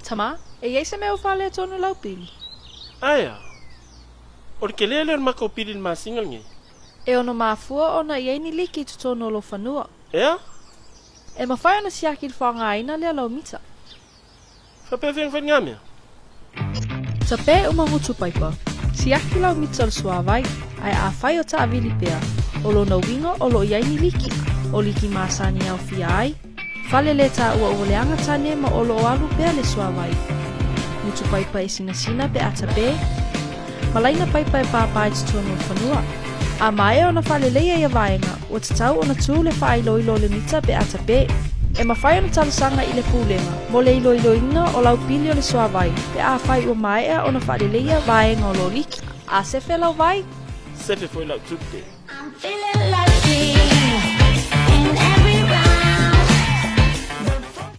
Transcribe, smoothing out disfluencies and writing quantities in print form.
Tama, e i ai se mea ua faaletonu lau pili? Aea. O le tele lea o le matou pili i le masina lenei. E ono mafua ona i ai ni liki i totonu o lou fanua. Ea? E mafai ona siaki le faaaogaina lea o lau mita. Faapefea ona fai lena mea? Tape uma gutu paipa. Siaki lau mita o le suavai, ae afai o taavili pea, o lona uiga o lo o i ai ni liki, o liki masani e aofia ai, fale le taua ua leaga tane ma o lo o alu pea le suavai. Gutu paipa e sinasina pe a tape, ma laina paipa e pāpā i totonu o le fanua. A maea ona faaleleia ia vaega, ua tatau ona tū le faailoilo o le mita pe a tape. E mafai ona talosaga i le Pulega mo le iloiloina o lau pili o le suavai pe afai ua maea ona faaleleia vaega o lo liki. A sefe lau vai? Sefe foi lau tupe.